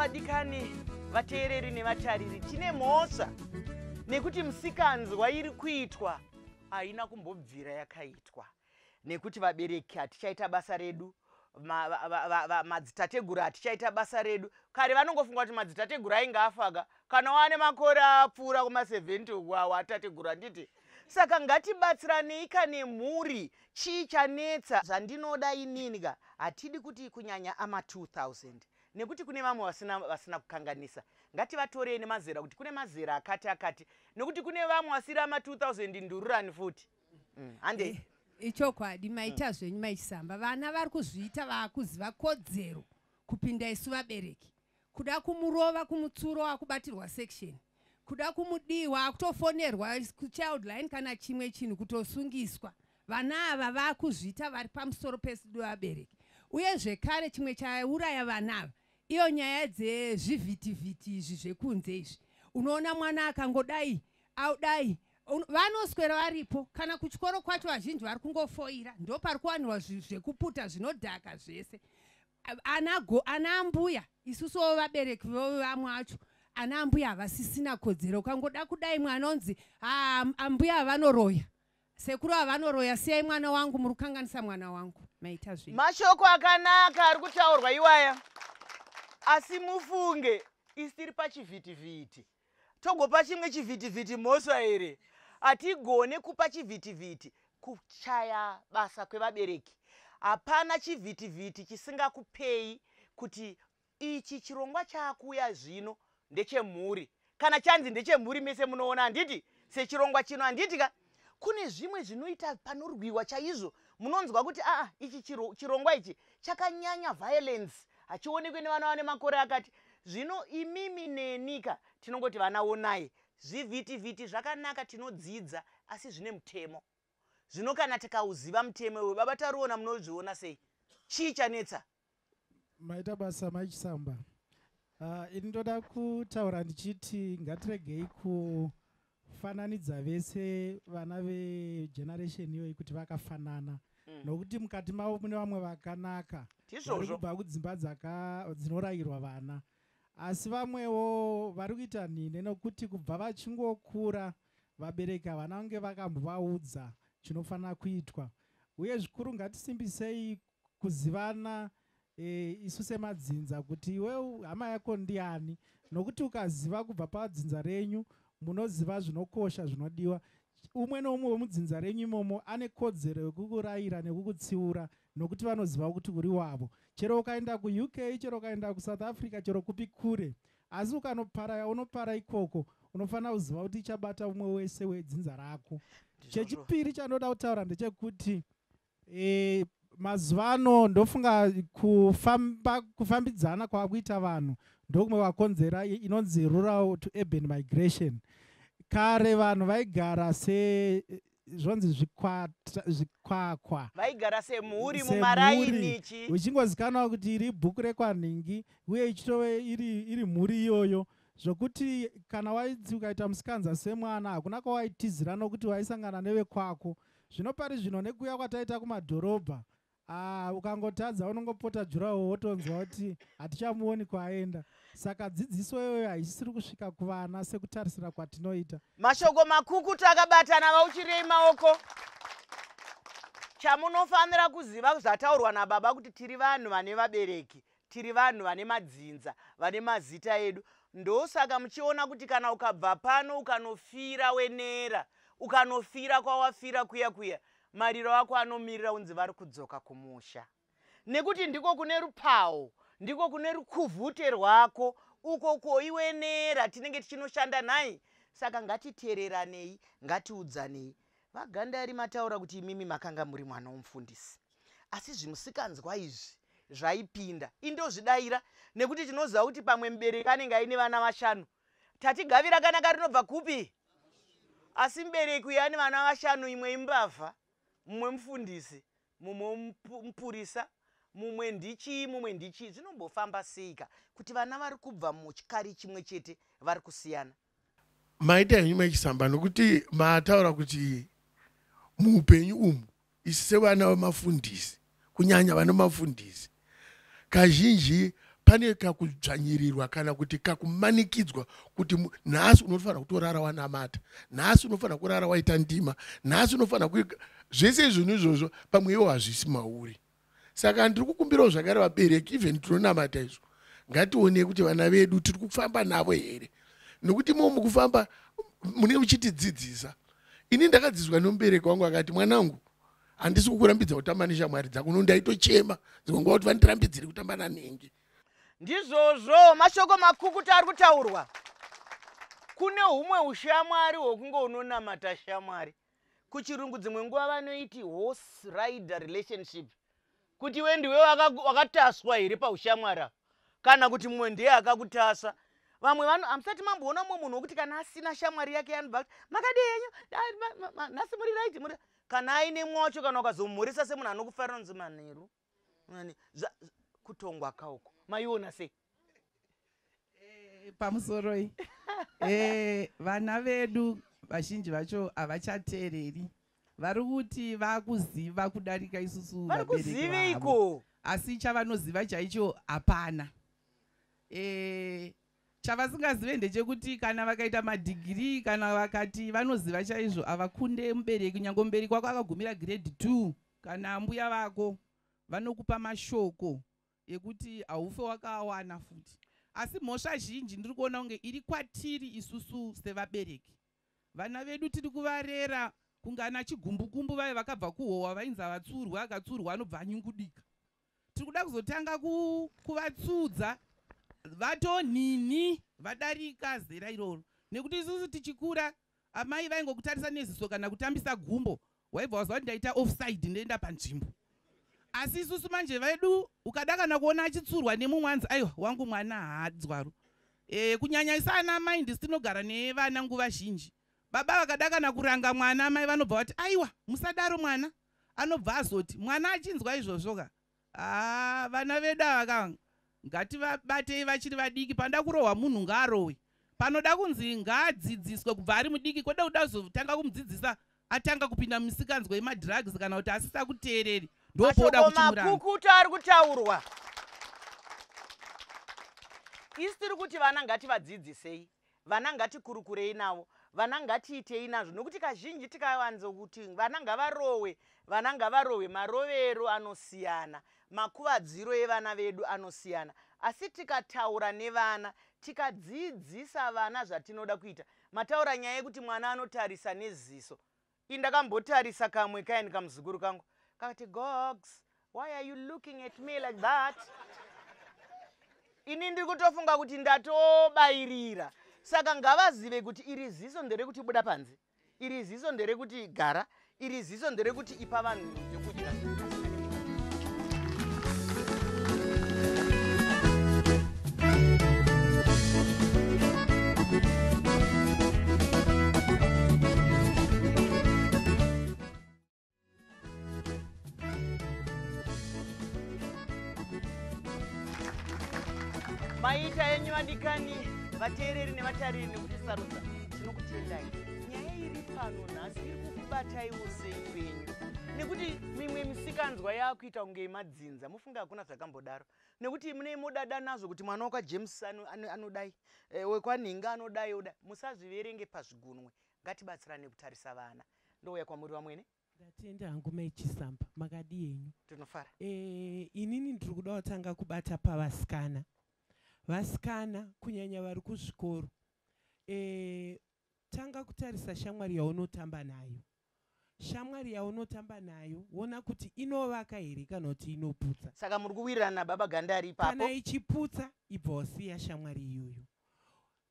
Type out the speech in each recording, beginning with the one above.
Vadikani vateereri nevatariri, tine mhosva nekuti musikanzwa iri kuitwa haina kumbobvira yakaitwa, nekuti vabereki hatichaita basa redu, madzitateguru hatichaita basa redu. Kare vanongofunga kuti madzitateguru ainge afaka kana wane makore apfuura kuma70 uku watateguru, handiti? Saka ngatibatsiranei kane mhuri. Chii chanetsa? Zvandinoda inini ka, hatidi kuti kunyanya ama2000, nekuti kune vamwe vasina kukanganisa. Ngativatorei nemazera, kuti kune mazera akati akati, nekuti kune vamwe vasiri ama2000 ndururani futi. Handei. Ichokwadi, maita zvenyu maichisamba. Vana vari kuzviita, vaakuziva kodzero kupinda isu vabereki. Kuda kumurova, kumutsuro, akubatirwa section, kuda kumudiwa, akutofonerwa kuchildline kana chimwe chinhu, kutosungiswa. Vana ava vaakuzviita vari pamusoro pesu vabereki. Uye zvekare, chimwe chauraya vana ava iyo nyaya dzezvivhitivhiti izvi zvekunze izvi. Unoona mwana akangodai audai, vanoswera varipo. Kana kuchikoro kwacho, vazhinji vari kungofoira, ndo pari kuwanirwa zvekuputa, zvinodhaka zvese. Ana ambuya, isusuwo vabereki vamwe acho, ana ambuya havasisina kodzero. Ukangoda kudai mwana, onzi, "Ambuya havanoroya, sekuru havanoroya, siyai mwana wangu, muri kukanganisa mwana wangu." Maita zvenyu. Mashoko akanaka ari kutaurwa iwaya, asi mufunge isi tiri pachivhitivhiti, togopa chimwe chivhitivhiti mhosva here? Hatigone kupa chivhitivhiti. Kuchaya basa kwevabereki, hapana chivhitivhiti chisingakupei kuti ichi chirongwa chaakuuya zvino ndechemhuri. Kana chanzi ndechemhuri, mese munoona, handiti? Sechirongwa chino, handiti ka? Kune zvimwe zvinoita panorwiwa chaizvo, munonzwa kuti aa, ichi chirongwa ichi chakanyanya violence, hachionekwi nevana vane makore akati. Zvino imimi nenika tinongoti vana onai zvivhitivhiti zvakanaka, tinodzidza, asi zvine mutemo. Zvino kana tikauziva mutemo iwe, baba Taruona, munozviona sei? Chii chanetsa? Maita basa, Maichisamba. Ini ndoda kutaura ndichiti ngatiregei kufananidza vese vana vegeneration iyoyi kuti vakafanana, nokuti mukati mavo mune vamwe vakanaka vari kubva kudzimba dzinorayirwa vana, asi vamwewo vari kuita nhine, nokuti kubva vachingokura vabereki havana kunge vakambovaudza chinofanira kuitwa. Uye zvikuru, ngatisimbisei kuzivana isu semadzinza, kuti iwe hama yako ndiani, nokuti ukaziva kubva padzinza renyu, munoziva zvinokosha zvinodiwa. Umwe neumwe wemudzinza renyu imomo ane kodzero yekukurayira nekukutsiura, nokuti vanoziva kuti uri wavo. Chero ukaenda kuUK, chero ukaenda kuSouth Africa, chero kupi kure, asi ukanopara unopara ikoko, unofanira kuziva kuti ichabata umwe wese wedzinza rako. Chechipiri chandoda kutaura ndechekuti mazuva ano ndofunga kufambidzana kwaakuita vanhu ndokumwe kwakonzera inonzi rural to urban migration. Kare vanhu vaigara se zvonzi zvikwakwa. Vaigara semhuri. Semhuri. Mumaraini chi. Uchingozikanwa kuti iri bhuku rekwanhingi, uye ichitove iri mhuri iyoyo, zvokuti kana wainzi ukaita musikanza semwana, hakuna kwawaitizira, nokuti waisangana nevekwako. Zvino pari zvino, nekuuya kwataita kumadhorobha, ukangotadza unongopota jurawo, wotonzwa kuti hatichamuoni kwaenda. Saka dzidziso iyoyo haisisiri kusvika kuvana sekutarisira kwatinoita. Mashoko makukutu akabatana. Vauchirei maoko. Chamunofanira kuziva, zvataurwa nababa, kuti tiri vanhu vane vabereki, tiri vanhu vane madzinza, vane mazita edu. Ndosaka muchiona kuti kana ukabva pano ukanofira wenera, ukanofira kwawafira kuya kuya, mariro ako anomirira unzi vari kudzoka kumusha, nekuti ndiko kune rupawo, ndiko kune rukuvhute rwako uko koiwenera tinenge tichinoshanda nhai. Saka ngatiteereranei, ngatiudzanei. VaGandari, mataura kuti imimi makanga muri mwana womufundisi, asi zvimusikanzwa izvi zvaipinda. Indozvidayira nekuti tinoziva kuti pamwe mubereki anenge aine vana vashanu. Tati gavi rakanaka rinobva kupi? Asi mubereki uyu ane vana vashanu, imwe imbavha, mumwe mufundisi, mumwe mupurisa, mumwe ndichii, mumwe ndichii. Zvinombofamba seika kuti vana vari kubva muchikari chimwe chete vari kusiyana? Maita henyu, Maichisamba, nokuti mataura kuti muupenyu umu isu sevana vemafundisi, kunyanya vana mafundisi, kazhinji Pane kakudzvanyirirwa kana kuti kakumanikidzwa kuti nhasi unofanira kutorara wanamata, nhasi unofanira kurara waita ndima, nhasi unofanira kuika zvese izvonhu izvozvo, pamwe iwo hazvisi mauri. Saka ndiri kukumbirawo zvakare vabereki, even tinonamata izvo, ngationei kuti vana vedu tiri kufamba navo here, nokuti imo mukufamba mune muchitidzidzisa. Ini ndakadzidzwa nomubereki wangu akati, mwanangu, handisi kukurambidza kutamba neshamwari dzako, no ndaitochema dzimwe nguva kuti vandirambidzire kutamba nanhingi. Ndizvozvo, mashoko makukuta ari kutaurwa. Kune humwe ushamwari hwokunge unonamata shamwari. Kuchirungu dzimwe nguva vanoiti horse rider relationship, kuti iwe ndiwe wakataswa here paushamwari apa, kana kuti mumwe ndiye akakutasva. Vamwe vanhu hamusati mamboona mumwe munhu wokuti kana asina shamwari yake yanobva kuti makadii henyu, nhasi muri right, muri kana aine mumwe wacho, kana ukazomhoresa semunhu anokufarira unonzi manheru. Kutongwa kauko maiona sei? Pamusoroi. Vana vedu vazhinji vacho havachateereri, vari kuti vakuziva kudarika isusu vari vabereki vavo. Kuziveiko? Asi chavanoziva chaicho hapana. Chavasingazive ndechekuti kana vakaita madhigirii, kana vakati vanoziva chaizvo, havakunde mubereki. Nyange mubereki wako akagumira grade 2, kana mbuya vako vanokupa mashoko ekuti haufe wakawana futi. Asi mhosva zhinji ndiri kuona kunge iri kwatiri isusu sevabereki. Vana vedu tiri kuvarera kunge ana chigumbukumbu vaye vakabva kuhowa, vainzi havatsurwe, akatsurwa anobva anyungudika. Tiri kuda kuzotanga kuvatsudza vatonhini vadarika zera iroro, nekuti isusu tichikura amai vaingokutarisa neziso kana kutambisa gumbo, waibva waziva kuti ndaita offside, ndoenda panzvimbo. Asi isusu manje vedu ukada kana kuona achitsurwa nemumwe, anzi aiwa, wangu mwana haadzwaro. Kunyanya isa ana mai ndisi tinogara nevana nguva zhinji. Baba vakada kana kuranga mwana, mai vanobva vati aiwa, musadaro mwana. Anobva azoti mwana achinzwa izvozvo ka, haa, vana vedu ava ka ngativabatei vachiri vadiki. Panoda kurohwa munhu ngaarohwe, panoda kunzi ngaadzidziswe kubva ari mudiki, kwede kuda kuzotanga kumudzidzisa atanga kupinda mumisikanzwa yemadrugs kana kuti asisa kuteereri, ndopoda Mashoko kuchimuranga. makukuta ari kutaurwa. Isi tiri kuti vana ngativadzidzisei, vana ngatikurukurei navo, vana ngatiitei nazvo, nokuti kazhinji tikawanzo kuti vana ngavarohwe, vana ngavarohwe, marovero anosiyana, makuvadziro evana vedu anosiyana. Asi tikataura nevana, tikadzidzisa vana zvatinoda kuita. Mataura nyaya yekuti mwana anotarisa neziso. Ini ndakambotarisa kamwe kaini kamuzukuru kangu kakati, gogs, why are you looking at me like that? Ini ndiri kutofunga kuti ndatobayirira. Saka ngavazive kuti iri ziso nderekuti buda panze, iri ziso nderekuti gara, iri ziso nderekuti ipa vanhu zvekudya. Maita enyu vadikani vateereri nevatariri nekutisarudza, tinokutendai. Nyaya iri pano nhasi iri kukubataiwo sei kwenyu? Nekuti mimwe misikanzwa yaakuita kunge yemadzinza, mufunge hakuna zvakambodaro, nekuti mune modada nazvo kuti mwana wekwaJames anodai, wekwanhinga anodai odai. Musazviverenge pazvigunwe, ngatibatsirane kutarisa vana. Ndouya kwamuri vamwene. Ndatenda hangu mai Chisamba, makadi henyu? Tinofara. Inini ndiri kuda kutanga kubata pavasikana. Vasikana kunyanya vari kuzvikoro, tanga kutarisa shamwari yaunotamba nayo. Shamwari yaunotamba nayo, wona kuti inovaka here kana kuti inoputsa. Saka muri kuwirirana nababa Gandari ipapo? Kana ichiputsa, ibva wasiya shamwari iyoyo.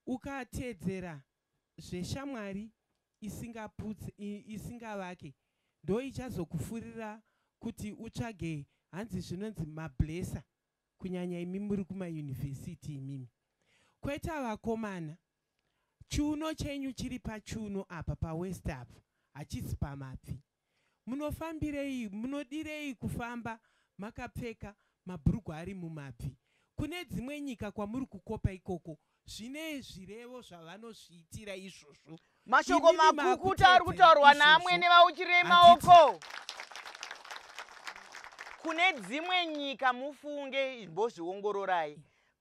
Ukateedzera zveshamwari isingaputsi, isingavake, ndo ichazokufurira kuti utsvage hanzi zvinonzi mablesser, kunyanya imi muri kumayunivhesiti imimi. Kweta vakomana, chiuno chenyu chiri pachiuno apa, pawaist apa, hachisi pamabvi. Munofambirei, munodirei kufamba makapfeka mabhurugwa ari mumabvi? Kune dzimwe nyika kwamuri kukopa ikoko zvine zvirevo zvavanozviitira izvozvo. Mashoko Imimi makukuta ari makuteedzera kutaurwa izvozvo. naamwene, vauchirei Handiti. maoko. Kune dzimwe nyika, mufunge, imbozviongororai.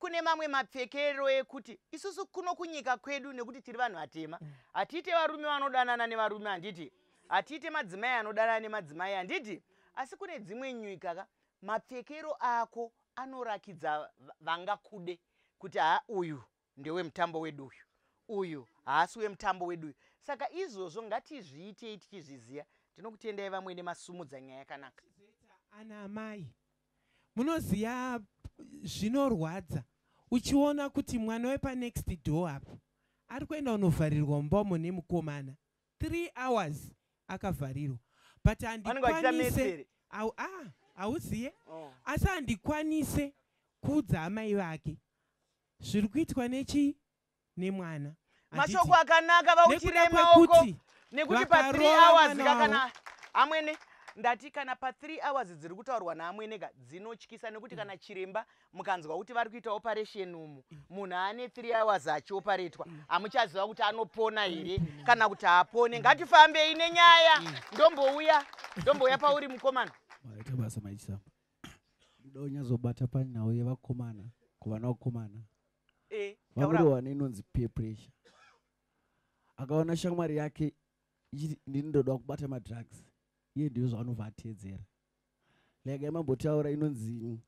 Kune mamwe mapfekero ekuti isusu kuno kunyika kwedu, nekuti tiri vanhu vatema, hatiite varume vanodanana nevarume, handiti? Hatiite madzimai anodanana nemadzimai, handiti? Asi kune dzimwe nyika ka, mapfekero ako anorakidza vangakude kuti ha, uyu ndewemutambo wedu, uyu uyu haasi wemutambo wedu uyu. Saka izvozvo ngatizviitei tichizviziva. Ndinokutendai vamwene, masumudza nyaya yakanaka. Ana amai, munoziva zvinorwadza uchiona kuti mwana wepanext door apo ari kuenda kunovharirwa mumba umo nemukomana 3 hours akavharirwa, but Vanenge vachiita handikwanise metsere. Hauziye. Oh. Asi handikwanise kuudza amai vake zviri kuitwa nechi nemwana. Handiti? Mashoko akanaka, vauchire Nekuda maoko. kwekuti Nekuti pa3 vakarova hours mwana ka, wavo. kana amwene, ndati kana pa3 hours dziri kutaurwa naamwene ka, dzinotyisa, nekuti kana chiremba mukanzwa kuti vari kuita operation umu, munhu ane 3 hours achioparetwa, hamuchaziva kuti anopona here kana kuti haapone. Ngatifambei nenyaya. Ndombouya pauri, mukomana. Maita basa, maichisamba. Ndoda kunyatsobata panhau yevakomana, kuvana vakomana. Taura. Vanorohwa neinonzi peer pressure. Akaona shamwari yake ichiti ndini ndoda kubata madrugs, iye ndiyo zvaanobva ateedzera. Like yamambotaura inonzi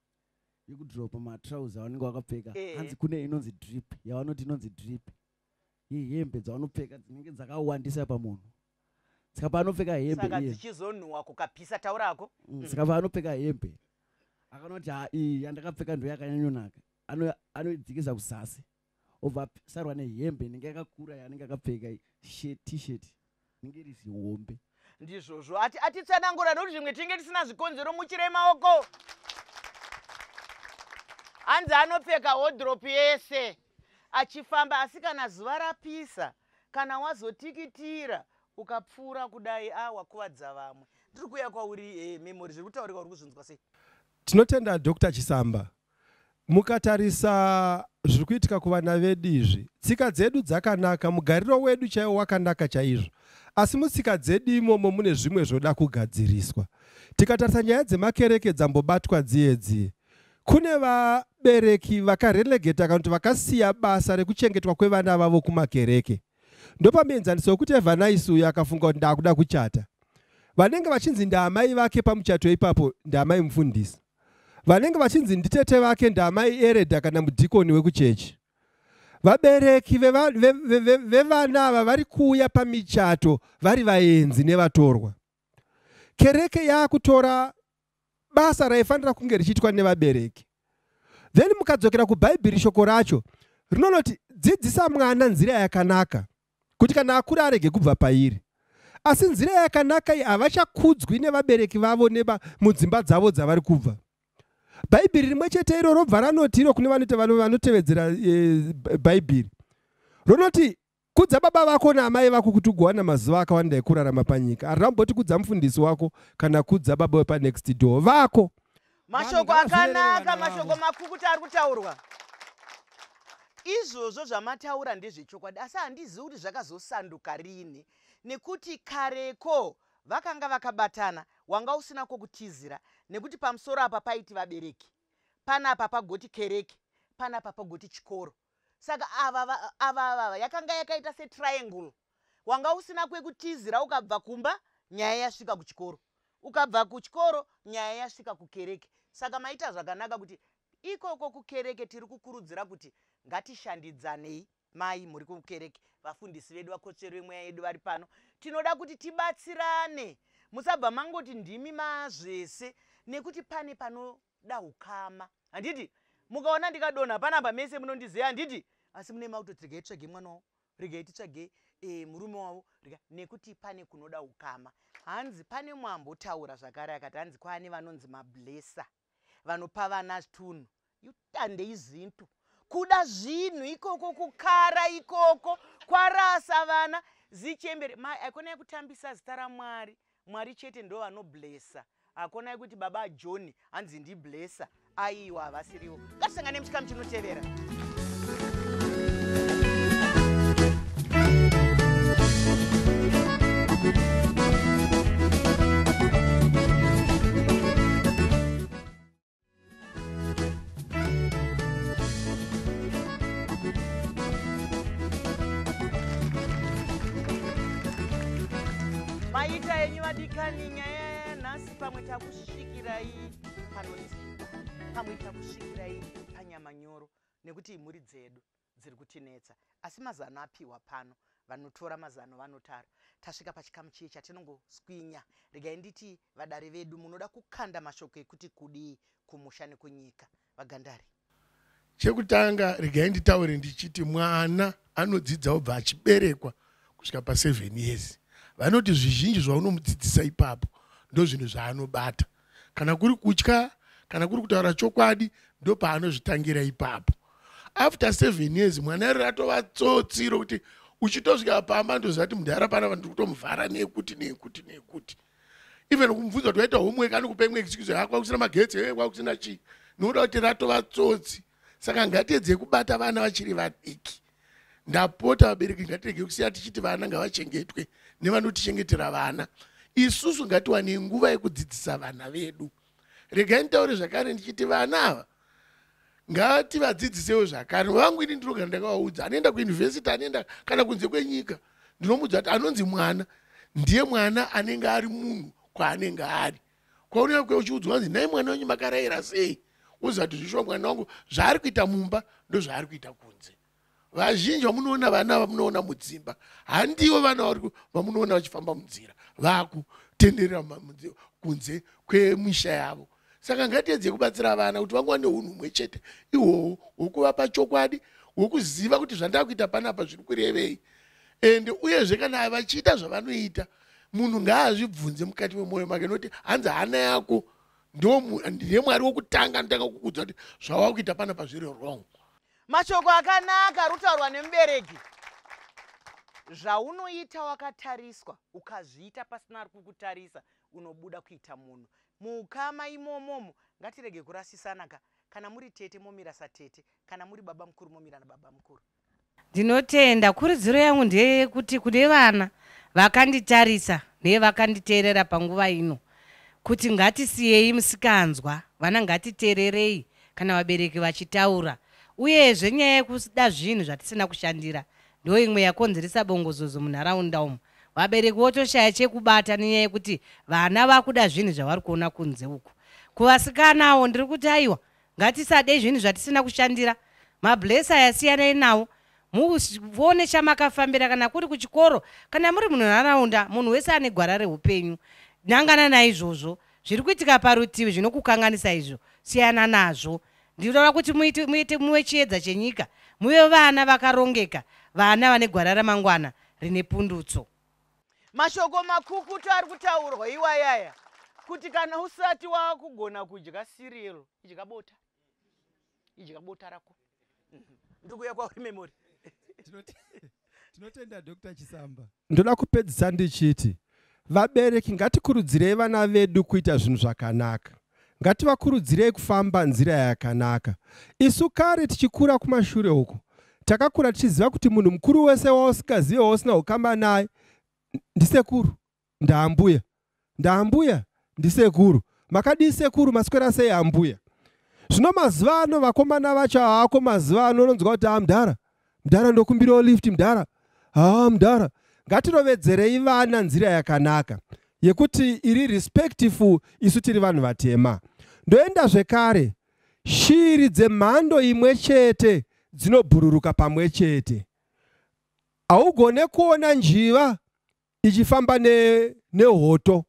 yekudropa matrauser avanenge vakapfeka. Hanzi kune inonzi drip, yavanoti inonzi drip yehembe dzavanopfeka dzinenge dzakawandisa pamunhu, saka paanopfeka hembe Saka iye dzichizonhuhwa kukapisa, taurako. Saka paanopfeka hembe akanoti, ha, iyi yandakapfeka ndo yakanyanyonaka, anoidzikisa kuzasi, obva asarwa nehembe inenge yakakura yaanenge akapfeka, t-shirt inenge iri zihombe. Ndizvozvo, atitsanangura nokuti zvimwe tinge tisina zvikonzero. Muchire maoko. Hanzi anopfeka wardrobe yese achifamba, asi kana zuva rapisa, kana wazotikitira ukapfuura kudai, a, wakuvadza vamwe. Ndiri kuuya kwauri, Memory. Zviri kutaurika uri kuzvinzwa sei? Tinotenda, Dr Chisamba. Mukatarisa zviri kuitika kuvana vedu izvi, tsika dzedu dzakanaka, mugariro wedu chaiwo wakanaka chaizvo, asi mutsika dzedu imomo mune zvimwe zvoda kugadziriswa. Tikatarisa nyaya dzemakereke dzambobatwa dziye dziye, kune vabereki vakarelegeta kana kuti vakasiya basa rekuchengetwa kwevana vavo kumakereke. Ndopamuenzaniso wekuti Evhanais uyu akafunga kuti ndakuda kuchata, vanenge vachinzi ndaamai vake pamuchato ipapo ndaamai mufundisi, vanenge vachinzi nditete vake ndaamai ereda kana mudhikoni wekuchechi. Vabereki vevana ava vari kuuya pamichato vari vaenzi nevatorwa. Kereke yaakutora basa raifanira kunge richiitwa nevabereki. Then mukadzokera kubhaibheri, shoko racho rinonoti dzidzisa mwana nzira yakanaka kuti kana akura arege kubva pairi. Asi nzira yakanaka iyi havachakudzwi nevabereki vavo mudzimba dzavo dzavari kubva. Bhaibheri rimwe chete iro robva ranoti iro kune vanotevedzera bhaibheri ronoti kudza baba vako naamai vako kuti ugowana mazuva akawanda ekurarama panyika. Harina kudza mufundisi wako kana kudza baba wepanext door vako. Mashoko ngavazvirere akanaka. vana Mashoko vavo. makukuta ari kutaurwa. Izvozvo zvamataura ndezvechokwadi, asi handizivi kuti zvakazosanduka rini, nekuti kareko vakanga vakabatana, wanga usina kwokutizira, nekuti pamusoro apa paiti vabereki, panapa pagoti kereke, panapa pagoti chikoro. Saka ava yakanga yakaita setriangle. Wanga usina kwekutizira. Ukabva kumba, nyaya yasvika kuchikoro, ukabva kuchikoro, nyaya yasvika kukereke. Saka maita zvakanaka kuti ikoko kukereke tiri kukurudzira kuti ngatishandidzanei. Mai muri kukereke, vafundisi vedu, vakotsveri vemweya yedu vari pano, tinoda kuti tibatsirane. Musabva mangoti ndimi mazvese, nekuti pane panoda ukama, handiti? Mukaona ndikadonha panapa, mese munondiziva, handiti? Asi mune makutoti regai titsvage mwana wavo, regai titsvage murume wavo, nekuti pane kunoda ukama. Hanzi pane mwambotaura zvakare akati hanzi kwaane vanonzi mablesser, vanopa vana tunhu, yutande izinto, kuda zvinhu ikoko, kukara ikoko kwarasa vana zichembere. Hakuna yekutambisa zita raMwari. Mwari chete ndo vanoblessa. Hakuna yekuti baba John hanzi ndiblessa. Aiwa, havasiriwo. Ngatisangane muchikamu chinotevera. Maita henyu vadikani, nyaya yanhasi pamwe takusvikirai panodzimba, pamwe takusvikirai panyama nyoro, nekuti imhuri dzedu dziri kutinetsa, asi mazano apiwa pano, vanotora mazano vanotara. Tasvika pachikamu chiye chatinongoswinya. Regai nditi vadare vedu, munoda kukanda mashoko ekuti kudii kumusha nekunyika? Vagandari. Chekutanga, regai nditaure ndichiti mwana anodzidza ubva achiberekwa kusvika pa7 years. Vanoti zvizhinji zvaunomudzidzisa ipapo ndo zvinhu zvaanobata. Kana kuri kutya, kana kuri kutaura chokwadi, ndo paanozvitangira ipapo. After 7 years mwana iri ratova tsotsi rokuti uchitosvika pamba ndoziva kuti mudhara pana vanhu kutomuvhara nekuti nekuti nekuti. Even kumubvunza kuti waita homework, anokupa imwe excuse, ha, kwakusina magetsi, e kwakusina chii, nokuda kuti ratova tsotsi. Saka ngatiedzei kubata vana vachiri vadiki. Ndapota vabereki, ngatirege kusiya tichiti vana ngavachengetwe nevanotichengetera vana. Isusu ngatiwanei nguva yekudzidzisa vana vedu. Regai nditaure zvakare ndichiti vana ava ngativadzidzisewo zvakare. Vangu ini ndinogara ndakavaudza, anoenda kuyunivhesiti, anoenda kana kunze kwenyika, ndinomuudza kuti anonzi mwana ndiye mwana anenge ari munhu kwaanenge ari. Kwaunenge uchiudzwa kunzi, "Nai mwana wenyu makarayira sei?" Woziva kuti zvishuwa mwana wangu zvaari kuita mumba ndozvaari kuita kunze. Vazhinji vamunoona, vana vamunoona mudzimba handivo vana vamunoona vachifamba munzira, vakutenderera kunze kwemisha yavo. Saka ngatiedze kubatsira vana kuti vangova neunhu humwe chete ihwohwo hwokuvapa chokwadi, hwokuziva kuti zvandakuita panapa zviri kurevei. Ende uyezve kana vachiita zvavanoita, munhu ngaazvibvunze mukati memwoyo make, nokuti hanzi hana yako ndiye Mwari wokutanga anotanga kukuudza kuti zvavakuita panapa zviri wrong. Mashoko akanaka ari kutaurwa nemubereki. Zvaunoita wakatariswa, ukazviita pasina ari kukutarisa, unobuda kuita munhu muukama imomomo. Ngatirege kurasisana ka. Kana muri tete, momira satete. Kana muri baba mukuru, momira nababa mukuru. Ndinotenda. Kurudziro yangu ndeyekuti kune vana vakanditarisa nevakanditeerera panguva ino, kuti ngatisiyei musikanzwa. Vana, ngatiteererei kana vabereki vachitaura. Uyezve nyaya yekuda zvinhu zvatisina kushandira ndo imwe yakonzeresa bongozozo munharaunda umu. Vabereki votoshaya chekubata nenyaya yekuti vana vakuda zvinhu zvavari kuona kunze uku. Kuvasikanawo ndiri kuti aiwa, ngatisadei zvinhu zvatisina kushandira. Mablesser ayasiyanai nawo, muone chamakafambira. Kana kuri kuchikoro, kana muri munharaunda, munhu wese ane gwara reupenyu, nangana naizvozvo. Zviri kuitika parutivi zvinokukanganisa izvo, siyana nazvo. Ndinoda kuti muite muve chiedza chenyika, muve vana vakarongeka, vana vane gwara ramangwana rine pundutso. Mashoko makukutu ari kutaurwa iwayaya, kuti kana usati wakugona kudya cereal, idya bota, idya bota rako. Ndikuya kwauri, Memory. Tinotenda Dr Chisamba. Ndoda kupedzisa ndichiti vabereki, ngatikurudzirei vana vedu kuita zvinhu zvakanaka. Ngativakurudzirei kufamba nzira yakanaka. Isu kare tichikura kumashure uku, takakura tichiziva kuti munhu mukuru wese wausingazive, wausina ukama naye, ndisekuru, ndaambuya, ndaambuya ndisekuru. "Makadii sekuru? Maswera sei ambuya?" Zvino mazuva ano vakomana vacho haako. Mazuva ano unonzwa kuti, "A, mudhara, mudhara, ndokumbirawo lift, mudhara. Ha, mudhara." Ngatirovedzerei vana nzira yakanaka yekuti iri respectful. Isu tiri vanhu vatema. Ndoenda zvekare, shiri dzemhando imwe chete dzinobhururuka pamwe chete. Haugone kuona njiva ichifamba nehoto,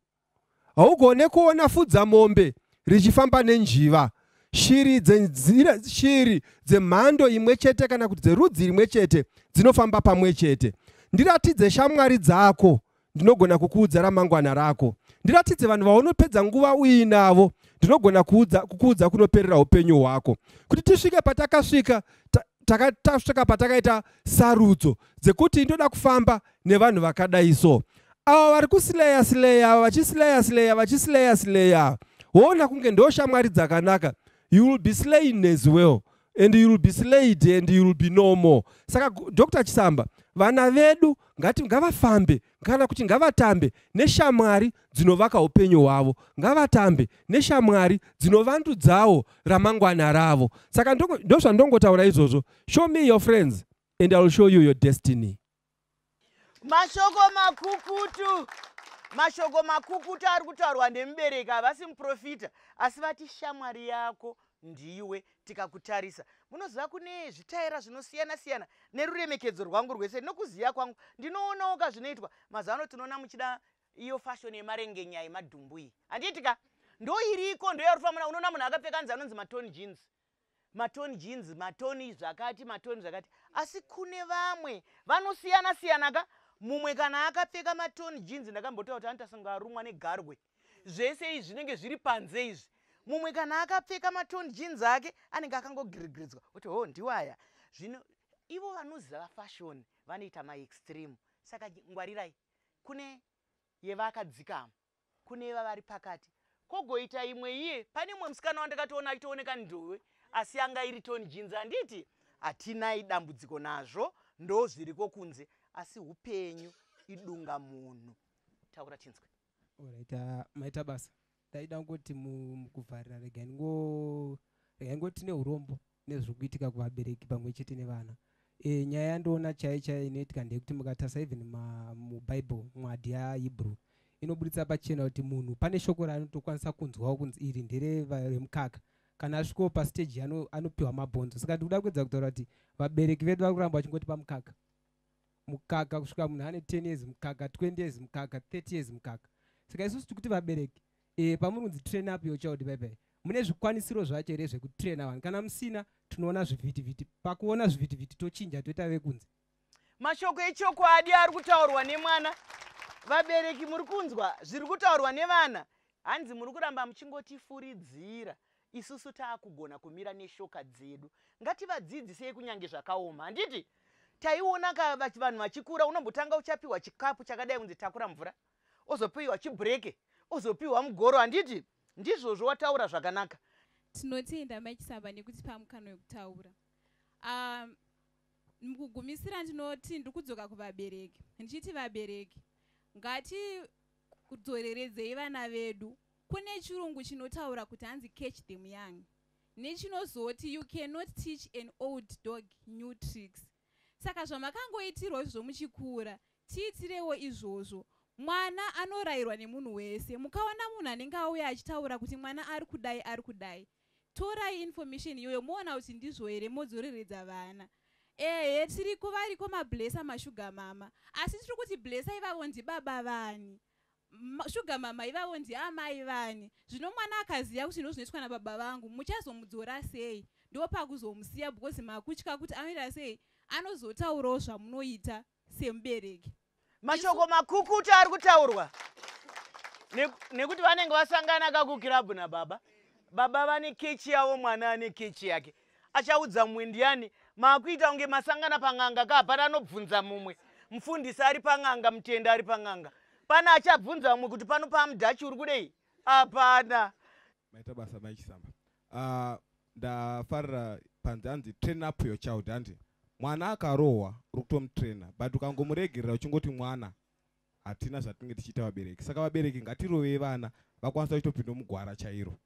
haugone kuona fudzamombe richifamba nenjiva. Shiri dzenzira, shiri dzemhando imwe chete kana kuti dzerudzi rimwe chete dzinofamba pamwe chete. Ndiratidze shamwari dzako, ndinogona kukuudza ramangwana rako. Ndiratidze vanhu vaunopedza nguva uinavo, ndinogona kukuudza kunoperera upenyu hwako. Kuti tisvike patakasvika, tasvika patakaita sarudzo dzekuti ndoda kufamba nevanhu vakadai. So ava vari kusileya sileya, vachisileya sileya, vachisileya sileya, woona kunge ndo shamwari dzakanaka, you will be slain as well, and you will be slayed, and you will be no more. Saka Dr Chisamba, vana vedu ngati ngavafambe kana kuti ngavatambe neshamwari dzinovaka upenyu hwavo, ngavatambe neshamwari dzinovandudzawo ramangwana ravo. Saka ndozvandongotaura izvozvo. Show me your friends and I will show you your destiny. Mashoko makukutu. Mashoko makukuta ari kutaurwa nemubereki, havasi muprofita, asi vati shamwari yako ndiwe. Tikakutarisa, munoziva kune zvitaira zvinosiyana siyana. Neruremekedzo rwangu rwese nokuziva kwangu, ndinoonawo ka zvinoitwa mazuva ano. Tinoona muchida iyo fashion yemarengenya yemadhumbu iyi, handiti ka? Ndo iriko, ndo yarufamuna. Unoona munhu akapfeka nzi anonzi matorn jeans, matorn jeans, matorn zvakati, matorn zvakati. Asi kune vamwe vanosiyana siyana ka. Mumwe kana akapfeka matorn jeans, ndakambotaura kuti anoita senge arumwa negarwe, zvese izvi zvinenge zviri panze izvi. Mumwe kana akapfeka matorn jeans ake, anenge akangogirigiridzwa kuti ho, ndiwaya. Zvino ivo vanoziva fashion vanoita maextreme. Saka ngwarirai, kune yevakadzikama, kune vavari pakati, kwogoita imwe iye. Pane mumwe musikana wandakatoona achitooneka ndowe, asi anga iri torn jeans, handiti? Hatinai dambudziko nazvo, ndo zviriko kunze, asi upenyu idunga munhu. Taura tinzwe. Alright, maita basa. Ndaida kungoti mukuvharira, regai ngoti tine urombo nezviri kuitika kuvabereki pamwe chete nevana. Nyaya yandoona chaiyo chaiyo inoitika ndeyekuti mukatarisa even muBible, mwadhi yaHebrew inoburitsa pachena kuti munhu pane shoko raanotokwanisa kunzwawo kunzi iri nderemukaka. Kana asvikawo pastage anopiwa mabhonzo. Saka ndikuda kuedza kutaura kuti vabereki vedu vari kuramba vachingotipa mukaka, mukaka, kusvika munhu ane 10 years mukaka, 20 years mukaka, 30 years mukaka. Saka isusu tikuti vabereki, pamuri kunzi train up your child, baibai mune zvikwanisiro zvacho here zvekutraina vanhu? Kana musina, tinoona zvivhitivhiti. Pakuona zvivhitivhiti, tochinja, toita vekunze. Mashoko echokwadi ari kutaurwa nemwana. Vabereki, muri kunzwa zviri kutaurwa nevana? Hanzi muri kuramba muchingotifuridzira, isusu taakugona kumira neshoka dzedu. Ngativadzidzisei kunyange zvakaoma, handiti? Taiona ka vanhu vachikura, unombotanga uchapiwa chikapu chakadai, kunzi takura mvura, ozopiwa chibhureke, ozopiwa mugoro, handiti? Ndizvozvo, wataura zvakanaka. Tinotenda Machisamba nekutipa mukana wekutaura. Mukugumisira ndinoti ndiri kudzoka kuvabereki ndichiti, vabereki, ngatidzoreredzei vana vedu. Kune chirungu chinotaura kuti hanzi "Catch them young", nechinozoti "You cannot teach an old dog new tricks." Saka zvamakangoitirwa izvozvo muchikura, tiitirewo izvozvo. Mwana anorayirwa nemunhu wese. Mukaona munhu anenge auya achitaura kuti mwana ari kudai, ari kudai, torai information iyoyo, moona kuti ndizvo here, modzoreredza vana. Ehe, tiriko, variko mablesser, masugar mama, asi tiri kuti blesser ivavo ndibaba vani? Sugar mama ivavo ndiamai vani? Zvino mwana akaziva kuti ndo zvinoitwa nababa vangu, muchazomudzora sei? Ndo pakuzomusiya, because makutya kuti anoita sei, anozotaurawo zvamunoita semubereki. Mashoko makukutu ari kutaurwa. Nekuti vanenge vasangana kakukirabhu nababa. Baba vane kechi yavo, mwana ane kechi yake. Achaudza mumwe ndiani? Maakuita kunge masangana pang'anga ka, hapana anobvunza mumwe. Mufundisi ari pang'anga, mutenda ari pang'anga, pana achabvunza mumwe kuti pano pamudhachi uri kudei? Hapana. Maita basa, Maichisamba. Ndafarira panzi hanzi "Train up your child." Handi mwana akarohwa uri kutomutraina, but ukangomuregerera uchingoti mwana, hatina zvatinenge tichiita vabereki. Saka vabereki, ngatirovei vana vakwanisa kuchitopinda mugwara chairo.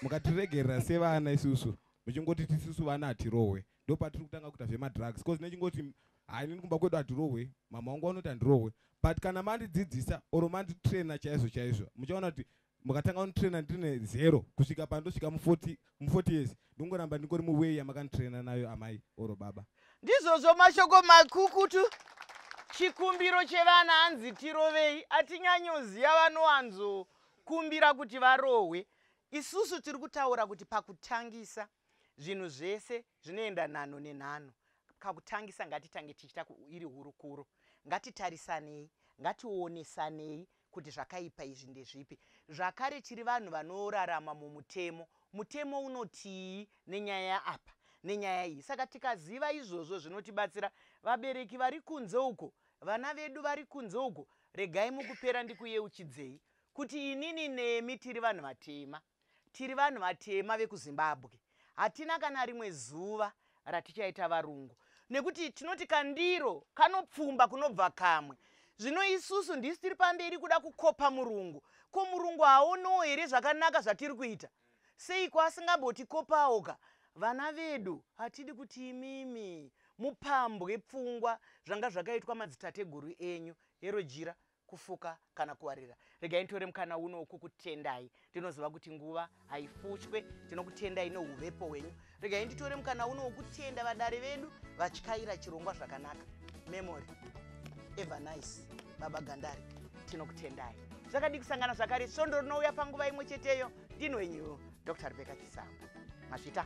Mukatiregerera sevana isusu, muchingoti tisusu vana hatirohwe, ndo patiri kutanga kuita zvemadrugs, because nechingoti hainini kumba kwedu hatirohwe, mama wangu vanoti handirohwe. But kana mandidzidzisa or manditraina chaizvo chaizvo, muchaona kuti mukatanga kunditraina ndine 0 kusvika pandosvika mu40 years, ndingoramba ndingori muway yamakanditraina nayo, amai or baba. Ndizvozvo, mashoko makukutu. Chikumbiro chevana hanzi tirovei. Atinyanyoziva vanowanzokumbira kuti varohwe. Isusu tiri kutaura kuti pakutangisa zvinhu zvese zvinoenda nhanho nenhanho. Kakutangisa, ngatitange tichiita iri hurukuro, ngatitarisanei, ngationesanei kuti zvakaipa izvi ndezvipi. Zvakare tiri vanhu vanorarama mumutemo. Mutemo unotii nenyaya apa, nenyaya iyi? Saka tikaziva izvozvo zvinotibatsira. Vabereki vari kunze uko, vana vedu vari kunze uko, regai mukupera ndikuyeuchidzei kuti inini nemi tiri vanhu vatema, tiri vanhu vatema vekuZimbabwe. Hatina kana rimwe zuva ratichaita varungu, nekuti tinoti kandiro kanopfumba kunobva kamwe. Zvino isusu ndisi tiri pamberi kuda kukopa murungu. Ko murungu haonowo here zvakanaka zvatiri kuita? Seiko asingambotikopawo ka? Vana vedu, hatidi kuti imimi mupambwe pfungwa zvanga zvakaitwa madzitateguru enyu. Hero jira. kufuka kana kuwarira. Regai nditore mukana uno wokukutendai. Ndinoziva kuti nguva haifushwe. Tinokutendai neuvepo hwenyu. Regai nditore mukana uno wokutenda vadare vedu vatyaira chirongwa zvakanaka. Memory, Ever Nice, Baba Gandari, tinokutendai. Zvakadii kusangana zvakare svondo rinouya panguva imwe cheteyo. Ndini wenyu Dr. Rebecca Chisamba. Mazvita.